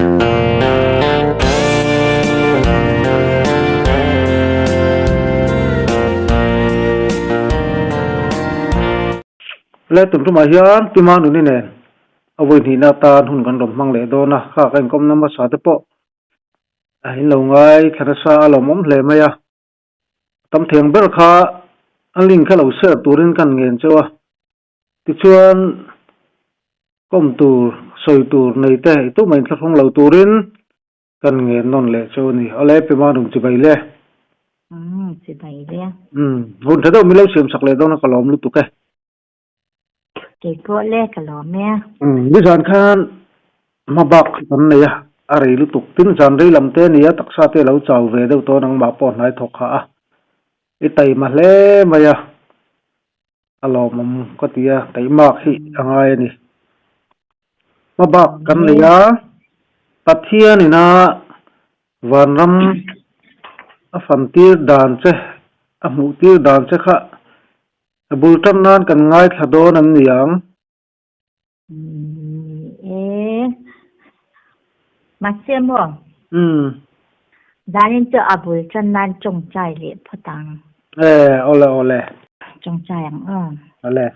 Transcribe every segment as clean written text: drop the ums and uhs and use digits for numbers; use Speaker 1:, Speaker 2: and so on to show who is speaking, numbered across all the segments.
Speaker 1: Le tun tumah hian Tima nuni nen a vawi hnihna atan hun kan rawn hmang leh dawn a, kha ka inkawmna hmasa te pawh a in lo ngai thla nasa a lawmawm hle mai a. Tam theng ber kha a link kha lo share turin ka han ngen cheu a, tichuan kawm tur sawi tur nei te i tumah inthlahrung lo turin Kan ngen nawn leh chu a ni. Awle Pima nung chibai le.
Speaker 2: Umm chibai le.
Speaker 1: Umm hun tha deuh min lo siam sak leh dawn a ka lawm lutuk e.
Speaker 2: Kei pawh le ka lawm e.
Speaker 1: Umm nizan khan hma bak kan nei a, a rei lutuk. Tin zan rei lam te a ni a, taksa te a lo chau ve deuh tawh nangmah pawh hnai thawk kha a. I taima hle mai a. A lawmawm ka ti a, taihmak hi a ngai a ni. Hma bak kan nei a, Pathianina vanram a fantir dan che, a hmuh tir dan che kha a bul tan nan kan ngaithla dawn an ni ang.
Speaker 2: Ni e. Mahse maw?
Speaker 1: Umm.
Speaker 2: Zanin chu a bul tan nan tawngtai leh phawt ang.
Speaker 1: E, awle awle.
Speaker 2: Tawngtai ang aw.
Speaker 1: Awle.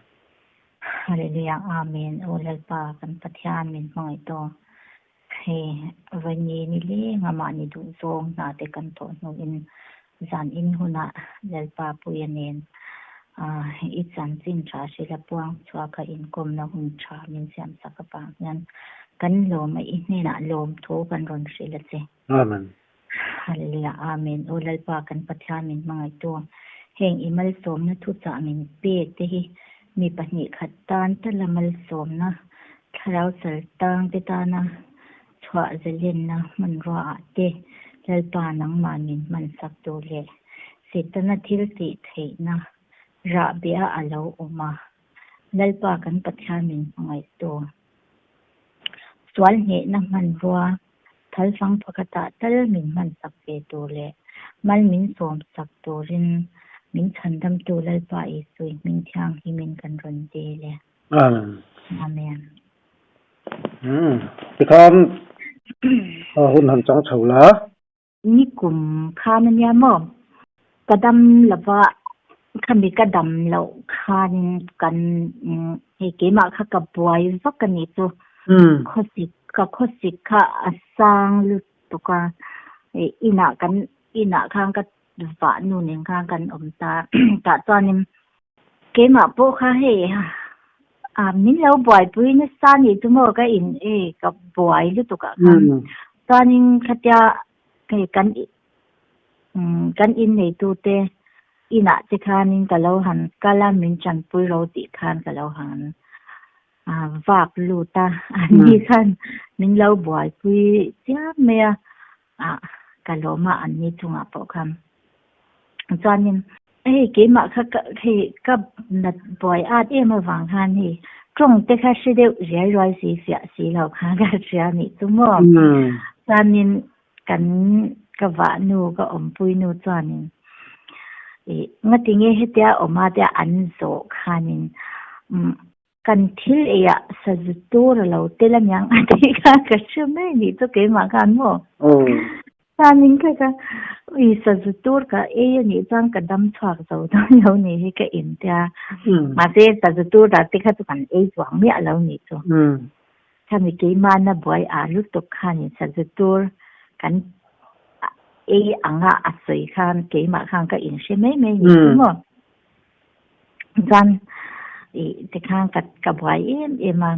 Speaker 2: Hallelujah Amen Aw Lalpa kan Pathian min hmangaih tawh. Hei vawiin ni leng a mahni duh zawng hna te kan thawh hnuin zan in hunah Lalpa Puia nen i chanchin tha hrila puang chhuak a inkawmna hun tha min siam sak avang hian kan lawm a i hnenah lawm thu kan rawn hrilh a che.
Speaker 1: Amen.
Speaker 2: Hallelujah Amen Aw Lalpa kan Pathian min hmangaihtu heng i malsawmna thuchah min pek te hi mi pahnih khat tan tala malsawmna thlarau sal tang te tana chhuah zalenna hmanrua ah te Lalpa nangmah min hmansak tur leh Setana thil tih theihna rahbeh a alo awm a Lalpa kan Pathian min hmangaihtu sual hnehna hmanrua Thalfang pakhatah tal min hmansak ve tur leh mal min sawmsak turin min chhandamtu Lalpa Isui hming thianghlimin kan rawn dil e.
Speaker 1: Amen.
Speaker 2: Amen.
Speaker 1: Umm tikhan hun han chang chho la.
Speaker 2: Ni kum khan ania maw? Ka dam lova khami ka dam loh khanin kan hei keimah kha ka buai vak a nih chu. Khawsik ka khawsik kha a sang lutuk a, inah kan inah khan ka vah nu nen khan kan awm ta tah chuanin keimah pawh kha hei min lo buaipui nasa a nih chu maw ka in e ka buai lutuk ah khan chuanin khatia hei kan kan inneitu te inah te khanin ka lo han kal a min tanpui ro tih khan ka lo han vak lut a an ni khan min lo buaipui chiam mai a ah ka lawm a an ni chungah pawh khan chuanin hei keimah kha ka hei ka nat buai at em avang khan hei tawng te kha hre deuh riai ruai si fiah si lo khan ka hria a nih chu maw chuanin kan ka vah nu ka awmpui nu chuanin ih ngatinge hetia awm a tia an zawh khanin umm Kan thil eiah sazu tur a lo tel aniang a tih kha ka hre mai a nih chu keimah khan maw? Chuanin kha ka ui sazu tur ka ei a nih chuan ka dam chhuak zo dawn lo nih hi ka in tia. Mahse sazu tur dah te kha chu kan ei chuang miah lo nih chu. Khami keimahna buai ah lutuk khanin sazu tur kan ei anga a sawi khan keimah khan ka in hre mai mai nih chu maw? Chuan ih tikhan ka ka buai em em a,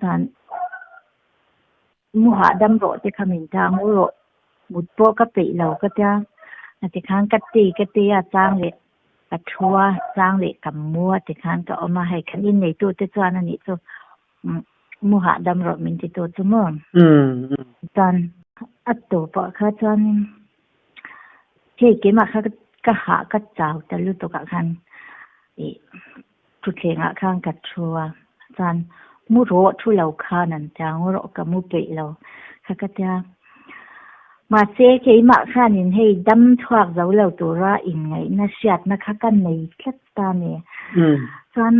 Speaker 2: chuan mu hahdam rawh te kha min tang u rawh, mut pawh ka peih lo ka tia, tikhan ka tei ka tei a chang leh ka thu a chang leh ka mu a tikhan ka awm a, hei kan inneitu te chuan a nih chu mu hahdam rawh min ti tu chu maw? Chuan a tawpah kha chuanin. Hei keimah kha ka hah ka chau ta lutuk ah khan ih thutthleng ah khan ka thu a chuan mu rawh thu lo khan an tia mu rawh ka mu peih lo kha ka tia mahse keimah khanin hei dam chhuak zo lo tura inngaihna hriatna kha ka nei tlat ta a ni chuan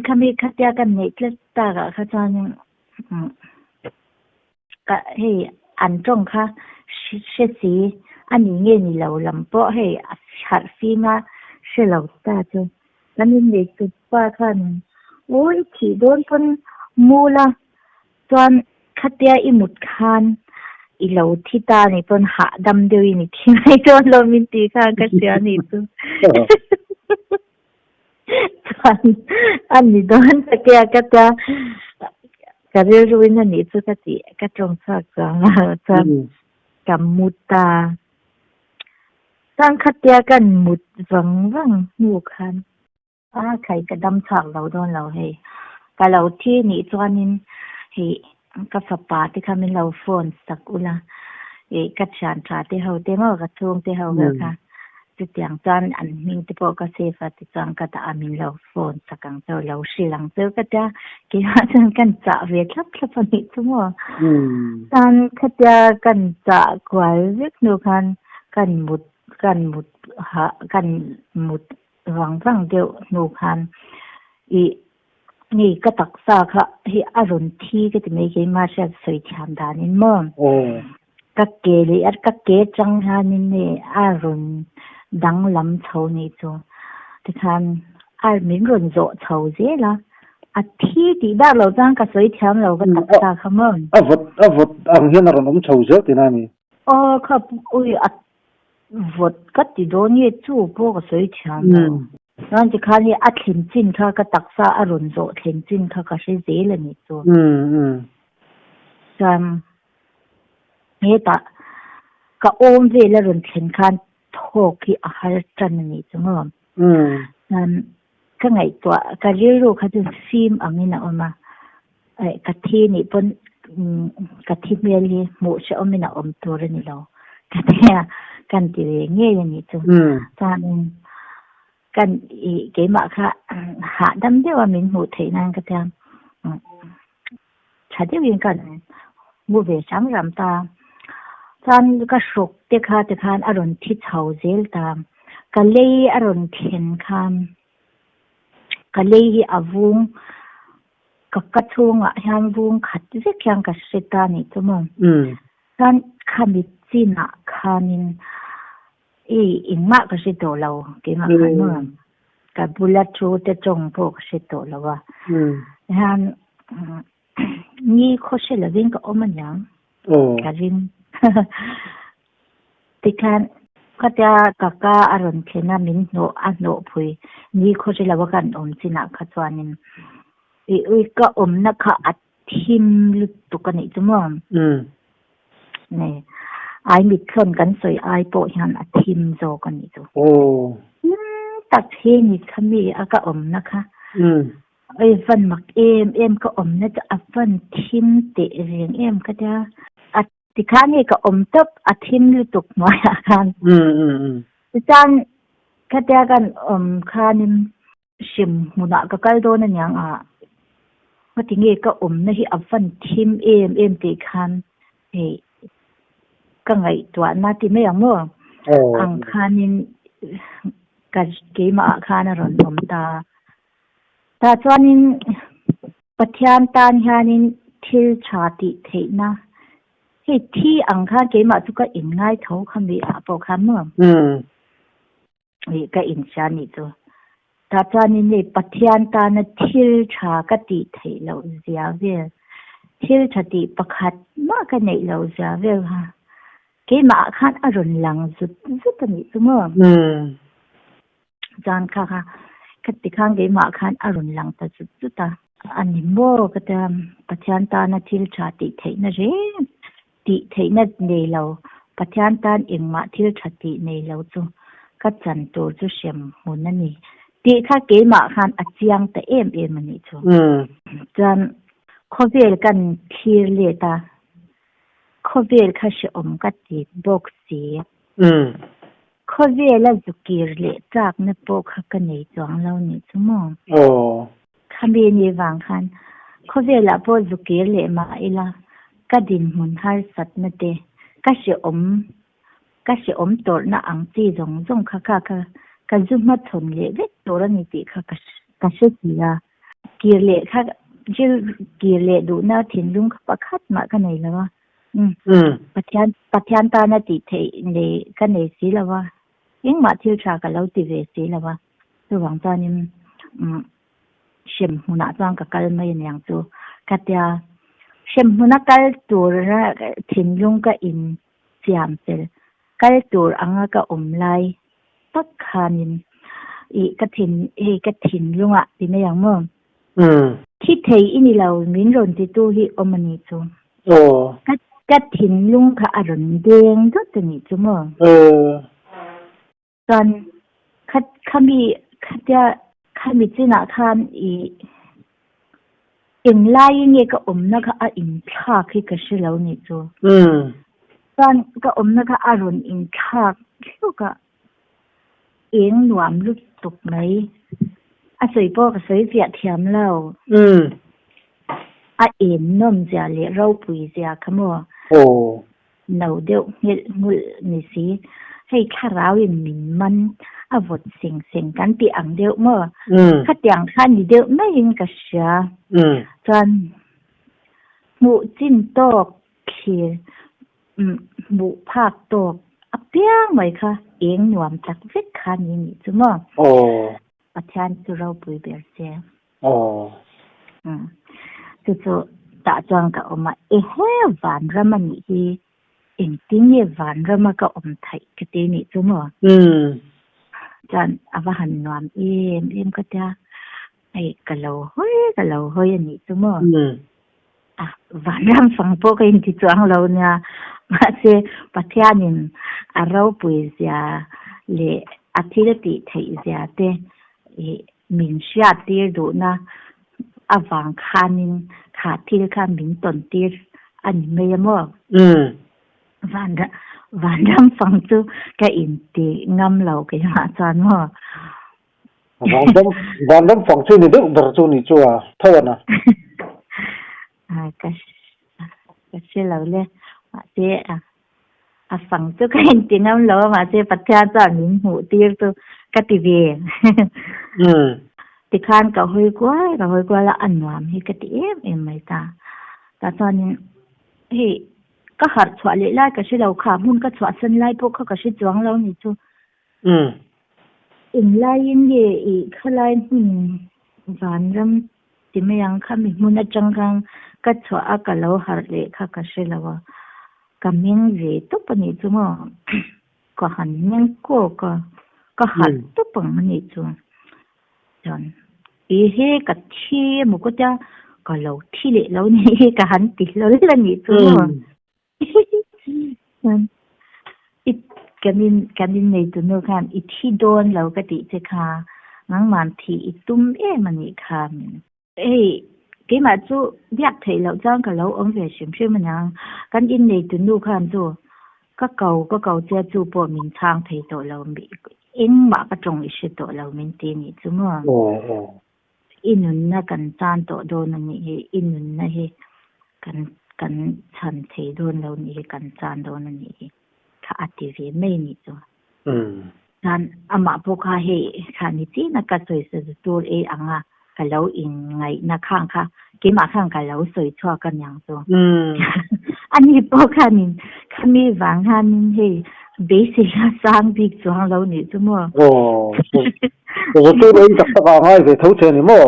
Speaker 2: khami khatia ka neih tlat takah kha chuanin. ka hei an tawng kha hre si a ni nge ni lo lam pawh hei a harh fim a hre lo ta chu kan innei tu pa khanin aw i thih dawn pawn mul a chuan khatia i mut khan i lo thi ta a nih pawn hahdam deuhin i thi mai dawn lo min tih khan ka hria a nih chu. Chuan a ni dawn tak e a ka tia ka rilruin a nih chu ka tih ka tawng chhuak chuang a chuan ka mu ta. Chuan khatia kan mut vang vang hnu khan a khai ka dam chhuak lo dawn lo hei ka lo thi nih chuanin hei ka fapa te kha min lo phone sak ula ih ka thian tha te ho te maw ka chhung te ho vel kha chutiang chuan an hming te pawh ka save a tichuan ka dah a min lo phone sak ang cheu lo hrilh ang cheu ka tia keimah chuan kan chah ve thlap thlap a nih chu maw chuan khatia kan chah kual vek hnu khan kan mut kan mut hah kan mut vang vang deuh hnu khan ih Hei ka taksa kha hei a rawn thi ka ti mai keimah hriat sawi thiam danin maw ka ke leh a ka ke atang hianin hei a rawn danglam chho nih chu tikhan a min rawn zawh chho zel a a thi tih bak lo chuan ka sawi thiam lo ka taksa kha maw.
Speaker 1: A vawt a vawt ang hian a rawn awm chho zel tihna a ni.
Speaker 2: Aw kha ui a vawt ka ti dawn nge chu pawh ka sawi thiam lo. Chuan tikhan hi a thlen chin kha ka taksa a rawn zawh thlen chin kha ka hre zel a nih chu. Chuan hetah ka awm vel a rawn thlen khan thawk hi a har tan a nih chu maw. Chuan ka ngaihtuah ka rilru kha chu fim angin a awm a, ka thi nih pawn ka thi hmel hi hmuh hrehawmin a awm tur a ni lo ka tia kan ti ve ngei a nih chu. Chuanin kan ih keimah kha hahdam deuh a min hmuh theih nan ka tia tha deuhin kan mu ve hram hram ta. Chuan ka hruk te kha tikhan a rawn thi chho zel ta. Ka lei a rawn thlen khan ka lei hi a vung ka ka chhungah hian vung khat vek hian ka hre ta nih chu maw. Chuan khami chinah khanin i engmah ka hre tawh lo keimah khan maw. Ka bula thu te tawng pawh ka hre tawh lo a. Hian ni khaw hre lovin ka awm aniang ka ring. Tikhan khatia ka ka a rawn thlen a min hnawh a hnawh phui ni khaw hre lo a kan awm chinah kha chuanin i ui ka awmna kha a thim lutuk a nih chu maw? Nei ai mithlawn kan sawi ai pawh hian a thim zawk a nih chu. Thim tak hi ni kha mi a ka awmna kha. Oi van mak em em ka awmna chu a van thim teh reng em ka tia. A Tikhan hei ka awm tawp a thim lutuk hnuaiah khan. Tichuan khatia kan awm khanin hrem hmunah ka kal dawn aniang a, ngatinge ka awmna hi a van thim em em tih khan hei ka ngaihtuahna ti mai ang maw? Ang khanin ka keimah ah khan a rawn awm ta. Tah chuanin Pathian tan hianin thil tha tih theihna hei thi ang khan keimah chu ka in ngai tho kha mi ah pawh khan maw ih ka in hria nih chu. Tah chuanin hei Pathian tana thil tha ka tih theih loh zia vel, thil tha tih pakhat mah ka neih loh zia vel kha keimah ah khan a rawn lang zut zut a nih chu maw. Chuan kha kha ka ti khan keimah khan a rawn lang ta zut zut a. A ni maw ka tia Pathian tana thil tha tih theihna reng tih theihna nei lo Pathian tan engmah thil tha tih nei lo chu ka chan tur chu hrem hmun a ni tih kha keimah khan a chiang ta em em a nih chu. Chuan khawvel kan thlir let a khawvel kha hrehawm ka ti bawk si. Khawvela zukir leh tlakna pawh kha ka nei chuang lo nih chu maw? Khami ni vang khan khawvelah pawh zukir leh mah ila ka dinhmun harsatna te, ka hrehawm ka hrehawm tawrhna ang chi zawng zawng kha kha kha ka zu hmachhawn leh vek tur a ni tih kha ka ka hre si a. Kir leh kha kir leh duhna thinlung kha pakhat mah ka nei lo a. Pathian Pathian tana tih theih nei ka nei si lo a, engmah thil tha ka lo ti ve si lo a, chuvang chuanin hrem hmunah chuan ka kal mai aniang chu ka tia. Hrem hmuna kal tura thinlung ka in siam fel kal tur anga ka awm lai tak khanin ih ka thin hei ka thinlungah ti mai ang maw? Thi thei i ni lo min rawn titu hi awm a nih chu. Ka ka thinlung kha a rawn deng dawt a nih chu maw? Chuan kha khami khatia khami chinah khan i englaiin nge ka awmna kha a inthlak hi ka hre lo nih chu. Chuan ka awmna kha a rawn inthlak hluk a, eng nuam lutuk mai. A sawi pawh ka sawi fiah thiam lo. A en nawm zia leh ropui zia kha maw? No deuh nghelh nghulh ni si. Hei thlarau in min man a vawt seng seng kan tih ang deuh maw? Khatiang kha ni deuh maiin ka hria. Chuan hmuh chin tawk thlir hmuh phak tawk apiang mai kha eng nuam tak vek kha ni nih chu maw? Pathian chu ropui ber che.
Speaker 1: Aw.
Speaker 2: Umm. Chu chu tah chuan ka awm a, ehe vanram a nih hi, engtin nge vanrama ka awm theih ka ti nih chu maw?
Speaker 1: Umm.
Speaker 2: Chuan a va han nuam em em ka tia, hei ka lo hawi ka lo hawi a nih chu maw?
Speaker 1: Umm.
Speaker 2: A, vanram fang pawh ka inti chuang lo nia, mahse Pathianin a ropui zia leh a thil tih theih zia te ih min hriat tir duhna avang khanin kha thil kha min tawn tir a ni mai a maw? Vanram fang chu ka inti ngam lo keimah chuan maw?
Speaker 1: Vanram vanram fang chu ni deuh ber chu ni chu a tho a na.
Speaker 2: A ka ka hre lo le mahse a a fang chu ka inti ngam lo a mahse Pathian chuan min hmuh tir chu ka ti ve. Tikhan ka hawi kual ka hawi kual a a nuam hi ka ti em em mai ta. Tah chuanin hei ka harh chhuah leh lai ka hre lo kha hmun ka chhuahsan lai pawh kha ka hre chuang lo ni chu. Englaiin nge i khalai hmun vanram ti mai ang kha mi hmun atang khan ka chhuah a ka lo harh leh kha ka hre lo a, ka meng ve tawp a nih chu maw ka han meng kawk a, ka harh tawp ang a nih chu. Chuan i he ka thi emaw ka tia ka lo thi leh lo ni hi ka han ti hlawl a nih chu maw. Chuan i kan in kan innei tu nu khan i thi dawn lo ka tih che kha nangman thih i tum em a nih kha min. Hei keimah chu biak theih loh chuan ka lo awm ve hrim hrim aniang kan innei tu nu khan chu ka ko ka ko che chu pawh min chhang thei tawh lo engmah ka tawng i hre tawh lo min ti nih chu maw. I nunna kan tan tawh dawn a nih hi, i nunna hi kan kan chhan thei dawn lo nih hi, kan chan dawn a nih hi kha a ti ve mai nih chu. Chuan amah pawh kha hei kha ni chin a ka sawi sa tur ei ang a, ka lo inngaihna khang kha keimah khan ka lo sawi chhuak a niang chu. Ani pawh khanin khami vang khanin hei beisei a sang bik chuang lo nih chu maw.
Speaker 1: Zirtir ei tak tak ah ngai ve tho che ni maw?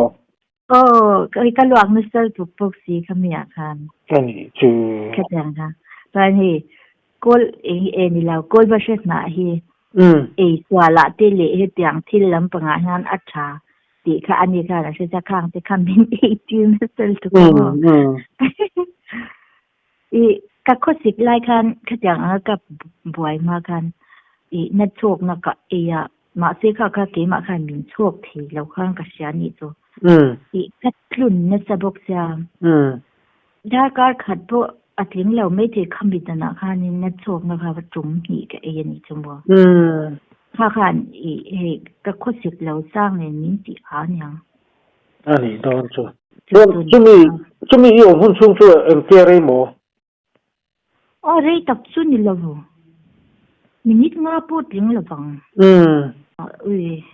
Speaker 2: Aw, ka luak nasa tuk bawk si kha mi ah khan.
Speaker 1: Ka nih chu.
Speaker 2: Khatiang kha. Chuan hei kawl eng e ni lo, kawl va hre hnah hi ei sual ah te leh hetiang thil lampangah hian a tha tih kha ani khan a hre cha khang te kha min ei tir nasa lutuk maw. I ka khawsik lai khan khatiang anga ka buai hma khan i na chhawkna ka ei a, mahse kha kha keimah khan min chhawk thei lo khan ka hria nih chu. I ka tlun nasa bawk sia. Darkar khat pawh a tling lo maithei khami danah khanin na chhawkna kha va tum hnih ka ei a nih chu maw. Kha khan i hei ka khawsik lo sang nen min tih a niang.
Speaker 1: A nih dawn chu. Chuan chumi chumi i awm hun chhung chu engtia rei maw?
Speaker 2: Aw rei tak chu ni lo. Minute nga pawh tling lo vang. Ui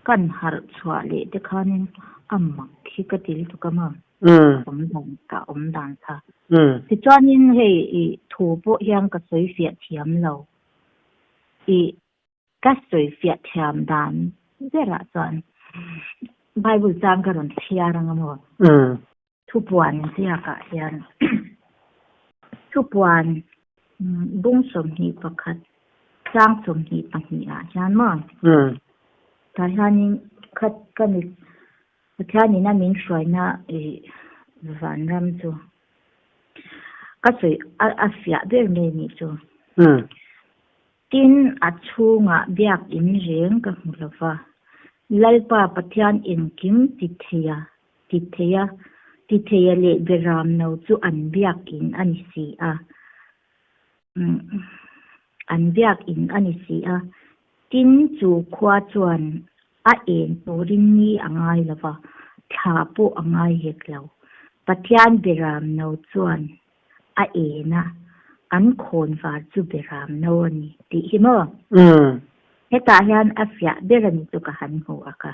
Speaker 2: kan harh chhuah leh te khanin a mak hi ka ti lutuk a maw? Awm dan ka awm dan kha. Tichuanin hei i thu pawh hian ka sawi fiah thiam lo. I ka sawi fiah thiam dan berah chuan Bible chang ka rawn chhiar ang a maw? Thupuan ziakah hian thupuan bung 21 chang 22 ah hian maw? Tah hianin khat ka mi Pathianin a min hruaina ih vanram chu ka sawi a fiah ber mai nih chu. Tin, a chhungah biakin reng ka hmu lo va, Lalpa Pathian engkim ti theia ti theia ti theia leh beramno chu an biakin a ni si a, an biakin a ni si a. Tin, chu khua chuan a eng turin ni a ngai lo va, thla pawh a ngai hek lo. Pathian beramno chuan a en a, an khawn var chu beramno a ni tih hi maw? Hetah hian a fiah ber a ni chu ka han hmu a ka.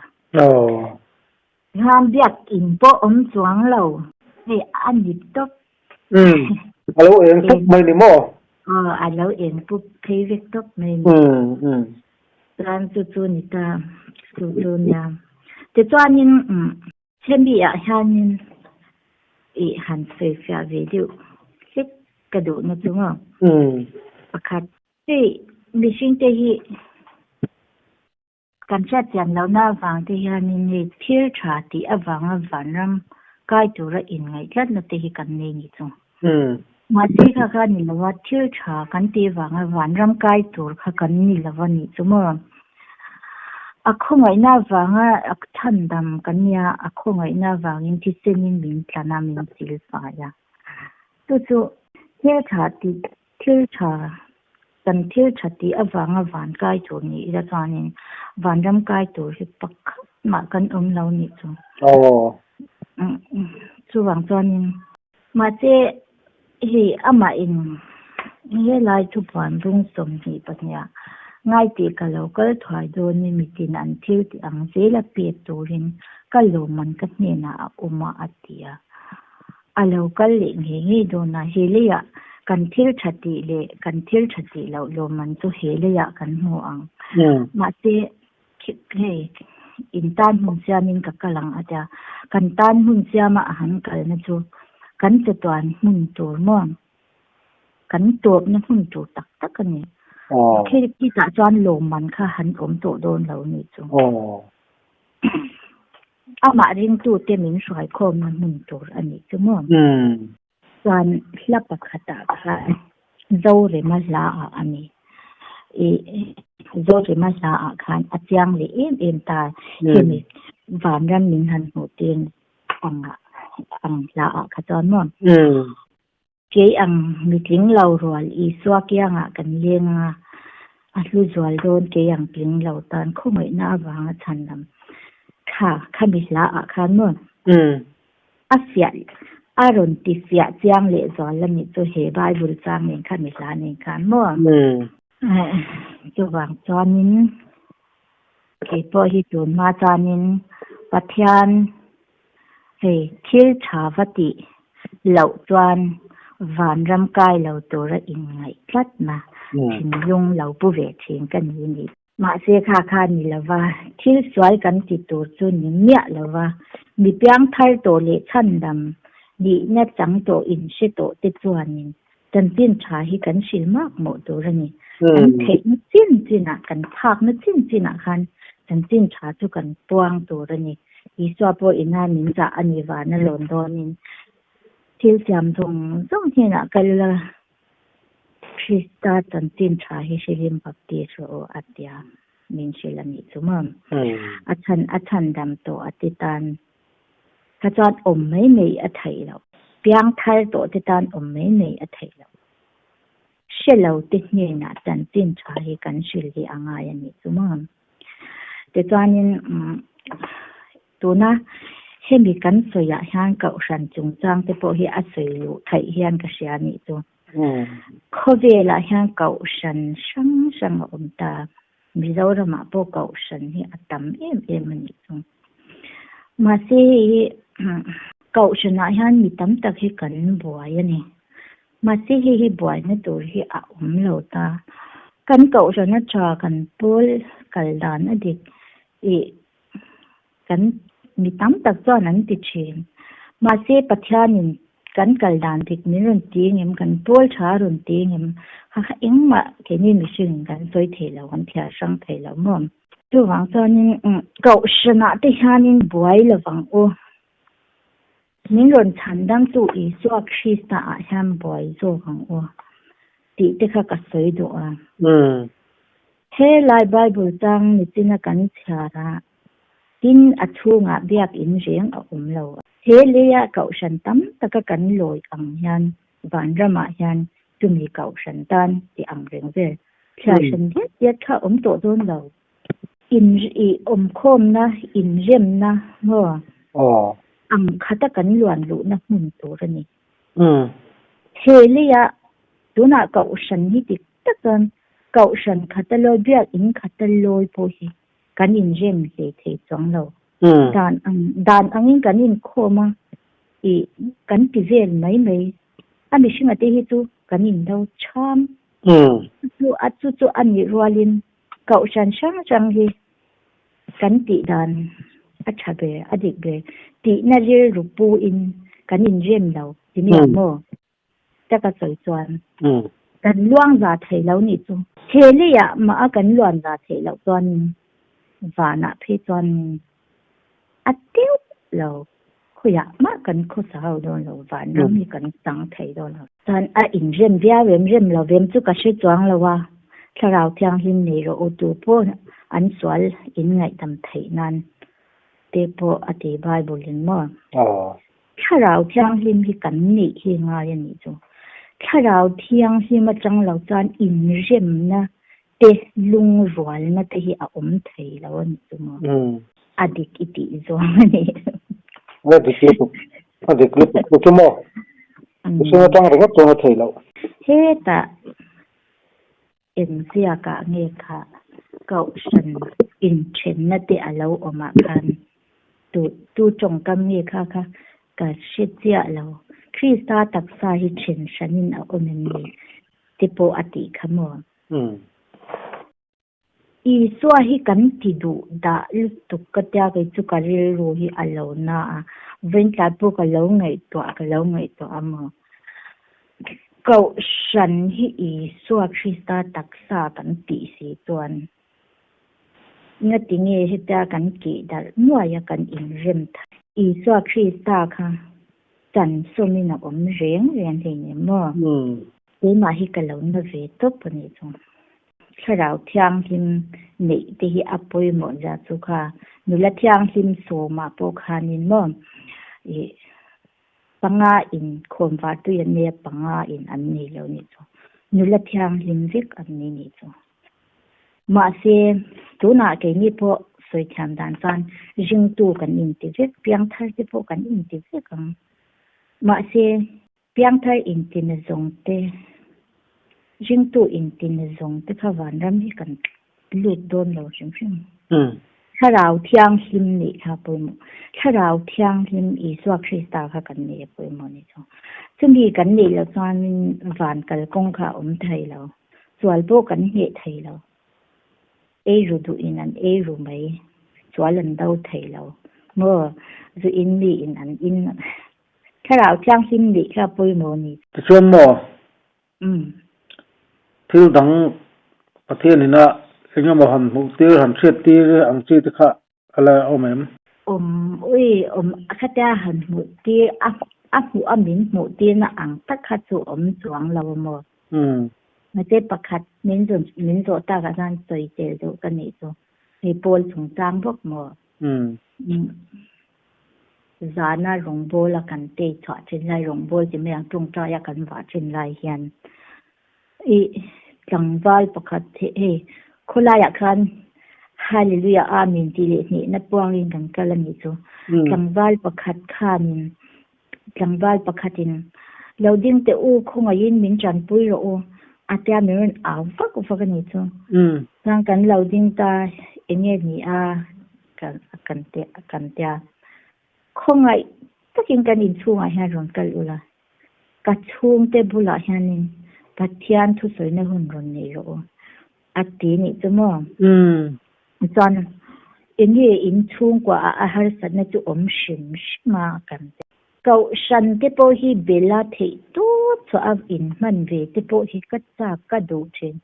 Speaker 2: Hian biakin pawh awm chuang lo. Hei a ni tawp.
Speaker 1: A lo eng pup mai ni maw?
Speaker 2: Aw, a lo eng pup phei vek tawp mai ni. Chuan chu chu ni ta, chu chu nia. Tichuanin hemi ah hianin i han sawi fiah ve deuh hlek ka duhna chu maw? Pakhat, hei mihringte hi Kan hriatchian lohna avang te hianin hei thil tha tih avanga vanram kai tura inngaih tlatna te hi kan nei ni chu. Mahse kha kha ni lova thil tha kan tih avanga vanram kai tur kha kan ni lova nih chu maw? A khawngaihna avanga a chhandam kan nia, a khawngaihna avangin thisenin min tlan a, min silfai a. Chu chu thil tha tih Thil tha, kan thil tha tih avanga van kai tur ni ila chuanin vanram kai tur hi pakhat mah kan awm lo nih chu. Chuvang chuanin mahse hei amah in helai thupuan bung 22 ah ngai tih ka lo kal thuai dawn i mitin an thil tih ang zela pek turin ka lawmman ka hnenah a awm a a ti a. A lo kal leh ngei ngei dawn a, he leiah kan thil tha tih leh kan thil tha tih loh lawmman chu he leiah kan hmu ang. Mahse, hei in tan hmun siamin ka kal ang a tia, kan tan hmun siama a han kalna chu kan chatuan hmun tur maw? Kan tawpna hmun tur tak tak a ni. Khitah chuan lawmman kha han awm tawh dawn lo nih chu. Amah ringtute min hruaikhawmna hmun tur a nih chu maw? Chuan hla pakhatah khan Zorema hlaah a ni. Ih Zorema hlaah khan a chiang leh em em ta hemi vanram min han hmuh tir angah ang hlaah kha chuan maw? Kei ang mitling lo rual Isua kiangah kan leng a, a hlu zual dawn kei ang tling lo tan khawngaihna avanga chhan lam kha khami hla ah khan maw? A fiah a rawn ti fiah chiang leh zual a nih chu he Bible chang nen khami hla nen khan maw? Chuvang chuanin kei pawh hi tun hma chuanin Pathian Hei, thil tha va tih loh chuan vanram kai lo tura inngaih tlatna thinlung lo pu ve thin ka ni ni. Mahse kha kha ni lova, thil sual kan ti tur chu ni miah lova, mi piang thar tawh leh chhandam nihna chang tawh inhre tawh te chuanin chanchin tha hi kan hrilh mak mawh tur a ni. Kan theihna chin chinah, kan phakna chin chinah khan chanchin tha chu kan puang tur a ni. Isua pawh ina min zah a ni vana lawn dawnin thil siam zawng zawng hnenah kal la, Krista chanchin tha hi hrilhim baptis rawh u a tia min hrilh a nih chu maw? A chhan a chhandam tawh a ti tan kha chuan awm mai mai a theih loh. Piang thar tawh te tan awm mai mai a theih loh. Hre lo te hnenah chanchin tha hi kan hrilh hi a ngai a nih chu maw? Tichuanin tuna hemi kan sawiah hian kohhran chungchang te pawh hi a sawi luh theih hian ka hria a nih chu. Khawvelah hian kohhran hrang hrang a awm ta. Mizoramah pawh kohhran hi a tam em em a nih chu. Mahse hei hi kohhranah hian mi tam tak hi kan buai a ni. Mahse hei hi buaina tur hi a awm lo ta. Kan kohhran a tha, kan pawl kal dan a dik ih kan mi tam tak chuan an ti thin. Mahse Pathianin kan kal dan dik min rawn ti ngem, kan pawl tha a rawn ti ngem, kha kha engmah keini mihring kan sawi thei lo, kan thiar hrang thei lo maw? Chuvang chuanin kohhranah te hianin buai lovang u. Min rawn chhan dangtu Isua Krista ah hian buai zawk ang u tih te kha ka sawi duh a. He lai Bible chang nichina kan chhiar a, tin a chhungah biakinn reng a awm lo. He leia kohhran tam taka kan lawi ang hian vanramah hian chumi kohhran tan ti ang reng vel thliar hran diat diat kha a awm tawh dawn lo. In i awmkhawmna, inremna maw ang khata kan luan luhna hmun tur a ni. He leia tunah kohhran hi dik tak chuan kohhran khata lawi, biakinn khata lawi pawh hi kan inrem hle thei chuang lo. Dan ang dan angin kan inkhawm a, i kan ti vel mai mai. A mihringa te hi chu kan indo cham. Chu a chu chu a nih rualin Kohhran hrang hrang hi kan tih dan a tha ber, a dik ber tihna rilru pu in kan inrem lo ti mi ang maw? Taka sawi chuan kan luang za thei lo nih chu. He leiah mah a kan luan za theih loh chuanin vanah phei chuanin a teuh lo. Khawiah mah kan khawsa ho dawn lo, vanram hi kan chang thei dawn lo. Chuan a inrem viau em rem lo vem chu ka hre chuang lo a, Thlarau Thianghlim nei rawh u tu pawh an sual in ngaihdam theih nan te pawh a ti Bible in maw? Thlarau Thianghlim hi kan neih hi ngai a nih chu. Thlarau Thianghlim atang lo chuan inremna te lungrualna te hi a awm thei lo a nih chu maw? A dik i tih zawng a ni.
Speaker 1: A dik lutuk, a dik lutuk chu chu maw? Mihring atang ringawt chuan a thei loh.
Speaker 2: Hetah engziakah nge kha kohhran inthenna te a lo awmah khan tu tu tawngkam nge kha kha ka hre chiah lo. Krista taksa hi then hranin a awm em ni te pawh a tih kha maw? Isua hi kan ti duh dah lutuk ka tia kei chu ka rilru hi a lo na a, vawiin tlai pawh ka lo ngaihtuah ka lo ngaihtuah a maw? Kohhran hi Isua Krista taksa kan tih si chuan ngatinge hetia kan kih darh nuai a kan inrem thei? Isua Krista kha chan sawmin a awm reng reng hleinem maw? Keimah hi ka lo na ve tawp a nih chu. Thlarau Thianghlim neih te hi a pawimawh zia chu kha nula thianghlim sawmah pawh khanin maw ih panga in khawnvar tui an nei a panga in an nei lo nih chu nula thianghlim vek an nei nih chu. Mahse tunah keini pawh sawi thiam dan chuan ringtu kan inti vek piangthar te pawh kan inti vek ang mahse Piangthar intina zawng te, ringtu intina zawng te kha vanram hi kan lut dawn lo hrim hrim. Thlarau Thianghlim nih kha pawimawh. Thlarau Thianghlim Isua Krista kha kan nei a pawimawh ni chu. Chumi kan neih loh chuanin van kalkawng kha a awm thei lo. Sual pawh kan hneh thei lo. Eiru duhin an eiru mai. Sual an do thei lo. Maw? Zu in miin an in. Thlarau Thianghlim nih kha pawimawh ni.
Speaker 1: Tichuan maw? Thil dang Pathian ina eng emaw han hmuh tir, han hriat tir ang chi te kha a la awm em?
Speaker 2: Awm, ui, awm khatia han hmuh tir, a a hmuh a min hmuh tirna ang tak kha chu awm chuang lo a maw? Mahse pakhat min zawn min zawh takah chuan sawi tel deuh ka nih chu. Hei Paul chungchang bawk maw? Zana rawngbawla kan tei chhuah thin lai, rawngbâwl ti mai ang tawngtaia kan vah thin lai hian ih tlangval pakhat hi hei khawlaiah khan Hallelujah Amen tih leh hnehna puangin kan kal a nih chu. Tlangval pakhat khanin tlangval pakhatin lo ding teh u khawngaihin min tanpui rawh u a tia min rawn au vak vak a nih chu. Chuan kan lo ding ta eng nge ni a kan kan ti kan tia khawngaih takin kan inchhungah hian rawn kal ula. Ka chhungte bulah hianin Pathian thusawina hun rawn nei rawh u a ti nih chu maw? Chuan enge in chhungkua ah a harsatna chu awm hrim hrim a kan ti. Kohhran te pawh hi bela theih tawp chhuah a inhman ve te pawh hi ka chak ka duh thin.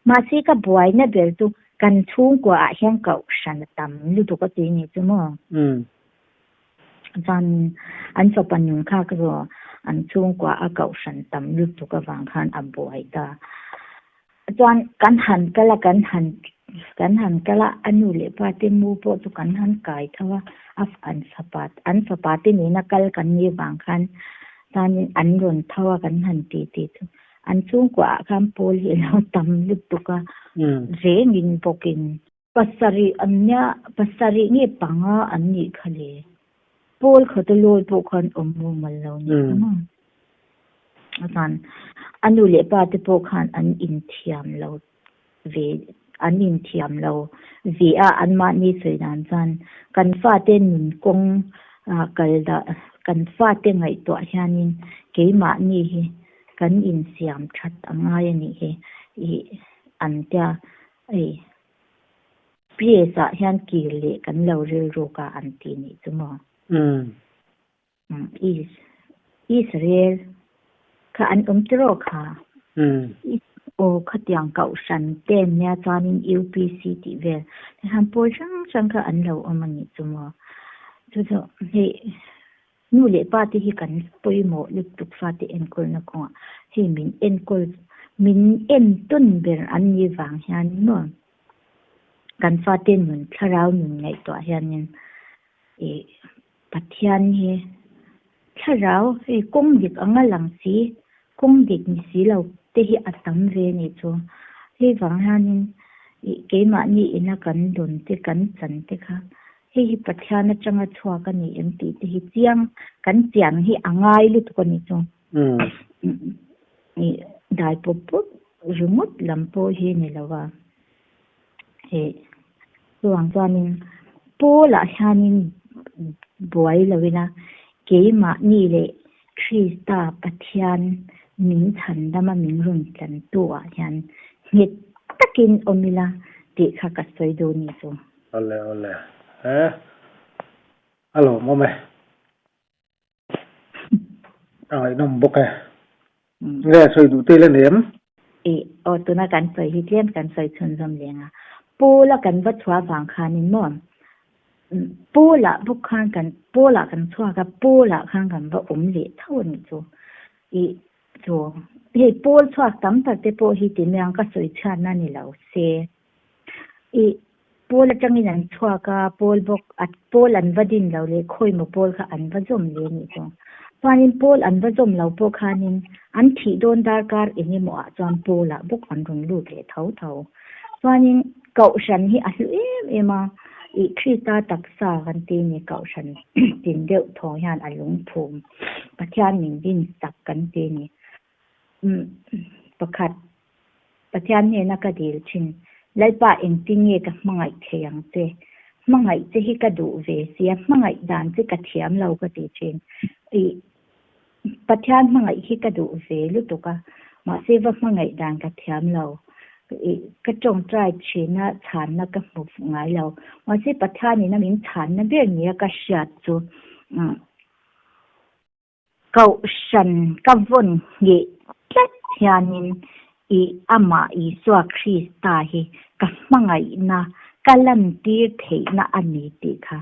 Speaker 2: Mahse ka buaina ber chu kan chhungkua ah hian kohhran a tam lutuk a ti nih chu maw? Chuan an fapa nun kha ka zawh an chhungkua a kohhran tam lutuk avang khan a buai ta. Chuan kan han kal a, kan han kan han kal a, a nu leh pa te mu pawh chu kan han kai tho a, a an fapa an fapa te nena kal kan nih avang khan chuanin an rawn tho a kan han ti tih chu an chhungkua ah khan pawl hi a lo tam lutuk a, rengin bawkin. Pasarih an nia, pasarih nge panga an nih kha le? Pawl khawta lawi pawh khan awm mumal lo ni kha maw? Chuan a nu leh pa te pawh khan an inthiam lo ve, an inthiam lo ve a, anmahni sawi dan chuan kan fate nun kawng kal dah, kan fate ngaihtuah hianin keimahni hi kan insiam that a ngai a nih hi ih an tia. Ei, PS ah hian kir leh kan lo rilruk a an ti nih chu maw? Umm, Is, Israel kha an awm tiraw kha? Aw, khatiang kohhran te an nia chuanin UPC tih vel tikhan pawl hrang hrang kha an lo awm a nih chu maw? Chu chu hei nu leh pa te hi kan pawimawh lutuk fate enkawlna kawngah hei min enkawl min entawn ber an nih vang hian maw kan fate nun thlarau nun ngaihtuah hianin ih Pathian hi thlarau hei kawng dik anga lang si kawng dik ni si lo te hi a tam ve a nih chu hei vang hianin ih keimahni ina kan dawn te kan chan te kha Hei hi Pathian atanga chhuak a ni em tih te hi chiang kan chian hi a ngai lutuk a ni chu. Ih dai pawp pawp ringawt lam pawh hi ni lo a. Ih chuvang chuanin Paul-ah hianin buai loin a keimahni leh Krista Pathian min chhandama min rawn tlantu ah hian nghet takin awm ila tih kha ka sawi duh ni chu.
Speaker 1: Awle awle he a lawmawm e. A ngaihnawm bawk e. Nge sawi duh te ila nei em?
Speaker 2: Ih, aw tuna kan sawi hi tlem kan sawi chhunzawm leng a. Pool a kan va chhuah vang khanin maw Pool ah bawk khan kan Pool ah kan chhuak a, Pool ah khan kan va awm leh tho a nih chu. Ih, chu hei Pool chhuak tam tak te pawh hi ti mai ang ka sawi chhiatna ni lo se. Ih, Pawl atangin an chhuak a, Pawl bawk a Pawl an va din lo leh khawimaw Pawl kha an va zawm leh anih chu. Chuanin Pawl an va zawm lo pawh khanin an thih dawn darkar eng emaw ah chuan Pawl ah bawk an rawn lut leh tho tho. Chuanin Kohhran hi a hlu em em a, ih Krista taksa kan ti ni Kohhran tin deuh thaw hian a lungphum Pathian min din sak kan ti ni. Umm pakhat Pathian hnena ka dil thin, Lalpa engtin nge ka hmangaih thei ang che? Hmangaih che hi ka duh ve sia, hmangaih dan che ka thiam lo ka ti thin. Ih, Pathian hmangaih hi ka duh ve lutuk a, mahse va hmangaih dan ka thiam lo. Ih, ka tawngtai thina chhanna ka hmu ngai lo. Mahse Pathianin a min chhanna ber nia ka hriat chu, umm, Kohhran ka vawn ngheh tlat hianin i amah Isua Krista hi ka hmangaihna ka lantir theihna a ni tih kha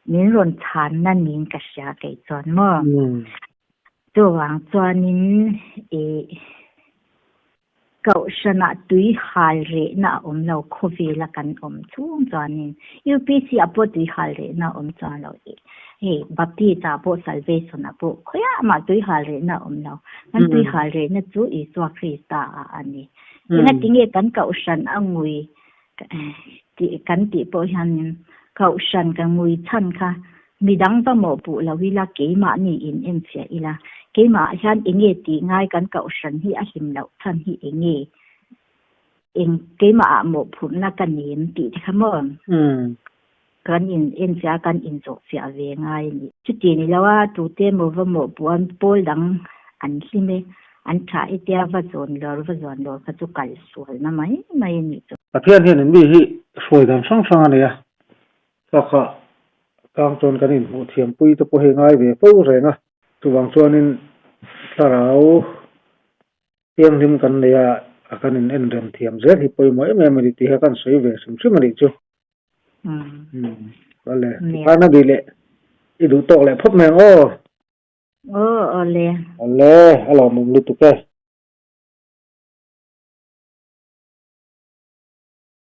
Speaker 2: min rawn chhanna niin ka hria kei chuan maw. Chuvang chuanin i Kohhranah tui hal rehna a awm lo, khawvela kan awm chhung chuanin UPC ah pawh tui hal rehna a awm chuan lo, hei Baptist ah pawh Salvation ah pawh khawiah mah tui hal rehna a awm lo, kan tui hal rehna chu Isua Krista ah a ni. Engatinge kan kohhran a ngui tih kan tih pawh hianin kohhran ka ngui chhan kha Midang va mawhpuh lo ila keimahni in enfiah ila, keimah ah hian enge tih ngai kan kohhran hi a hlim loh chhan hi enge, eng keimah ah mawhphurhna ka nem tih te kha maw? Kan in enfiah a kan inzawhfiah ve ngai a ni. Chuti ni lo a, tute emaw va mawhpuh an pawl dang. an hlim e, an tha e tia va zawn lawr va zawn lawr kha chu kal sualna mai mai a nih chu.
Speaker 1: Pathian hian in mi hi hruai dan hrang hrang a nei a, bakah kang chuan kan inhmuh thiampui te pawh hi ngai ve fo reng a, chuvang chuanin thlarau Thianghlim kan nei a, a kan in en rem thiam zel hi pawimawh em em a ni tih hi a kan sawi ve hrim hrim a nih chu. Umm awle, tikhan a nih leh i duh tawk leh phawt mai ang aw.
Speaker 2: Aw awle.
Speaker 1: Awle, a lawmawm lutuk e.